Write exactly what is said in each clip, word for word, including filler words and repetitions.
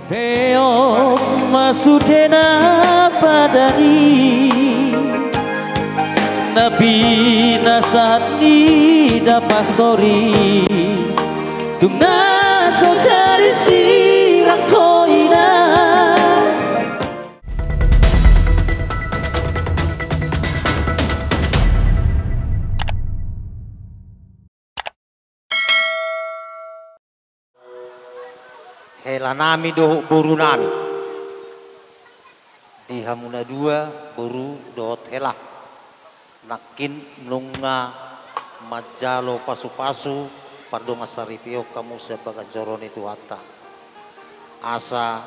Peop ma sude na padani, na pinasahat ni da pastori, tung na so jadi sirang ho ina. Hela nami dohot boru nami. Di hamu na dua, boru dohot hela. Nangkin nunga manjalo pasu-pasu pardongan saripeon hamu sian bagas joro ni Tuhanta. Asa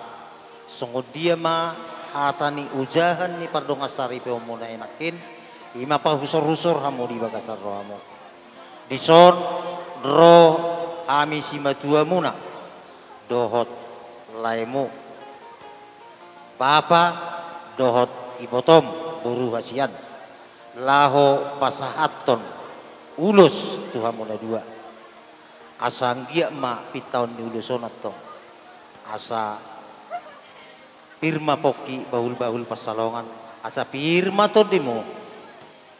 songon dia ma hata ni ojahan ni pardongan saripeonmuna i nangkin, i ma pahusor-husor hamu di bagasan rohamu. Dison ro hami simatuamuna dohot laemu, bapa dohot ibotom, boru hasian, laho pasahathon ulos tu hamu na dua. Asa anggiat ma pintaon ni ulos on antong, asa pir ma pongki bahul-bahul pansalongan, asa pir ma tondimu.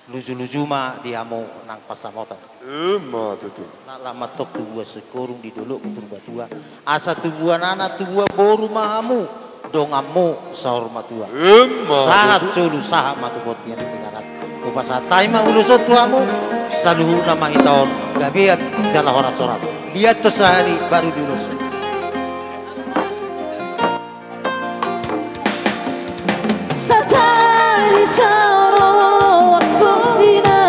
Luju-luju ma di hamu nang pansamotan. Ima tutu. Laklak ma antong tubuan singkoru di dolok Purbatua. Asa tubuan anak, tubuan boru ma hamu, donganmu saur matua. Ima tutu. Sahat solu, sahat ma tu bontean Tigaras. Hupasahat hami ma ulos on tu hamu, saluhutna ma hita on gabean jala horas-horas. Liat tu sahali baru di ulos. Satai saroakku ina,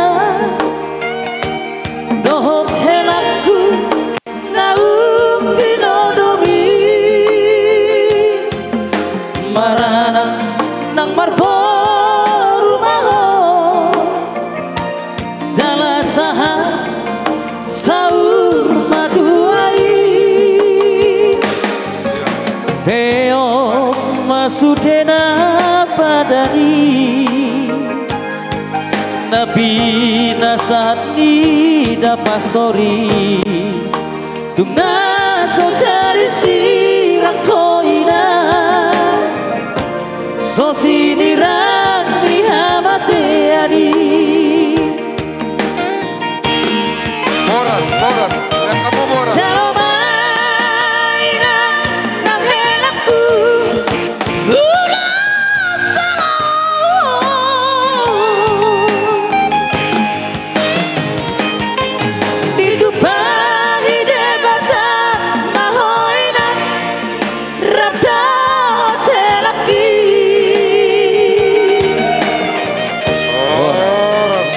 dohot helangku naung tinodomi, maranak nang marboru ma ho. Jala sahat saur matua i. Peop ma sude na padani, na pinasahat ni da pastori, tung na so jadi sirang ho ina, so sinirang ni hamatean i. Boras, boras. Yang kamu boras. Jalo ma ina nang helangku. Ulos on. Ditumpangi Debata ma ho ina, rap dohot helangki. Horas.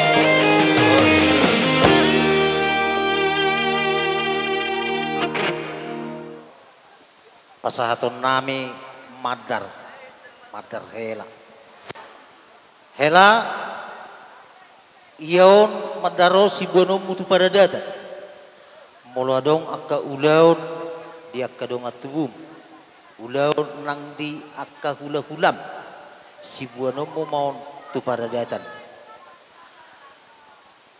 Pasahaton nami mandar, mandar hela. Hela, ia on mandar on siboanonmu tu paradatan. Molo adong angka ulaon di angka dongan tubum, ulaon nang di angka hulahulam, siboanonmu ma on tu paradatan.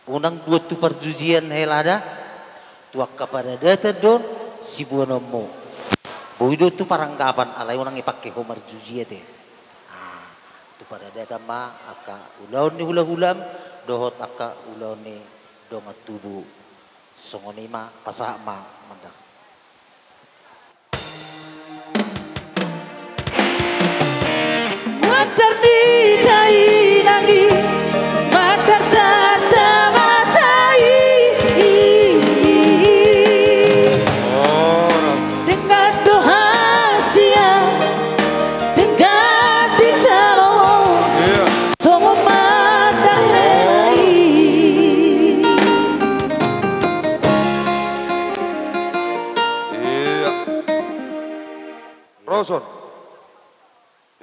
Unang buat tu parjujian hela da, tu angka paradatan do on siboanonmu. Boi do tu paranggapan, alai unang ipake ho marjuji ate. Ah, tu paradatan ma angka ulaon ni hulahulam dohot angka ulaon ni dongan tubu. Songon i ma, pasahat ma mandar. Mandar ni dainang i, mandar tanda mata i. Horas. Denggan do hasian, denggan dijalo. Iya. Songon mandar hela i. Iya. Ros on.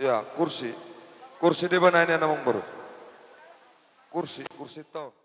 Iya, kursi. Kursi deba na i, amangboru. Kursi, kursi tong.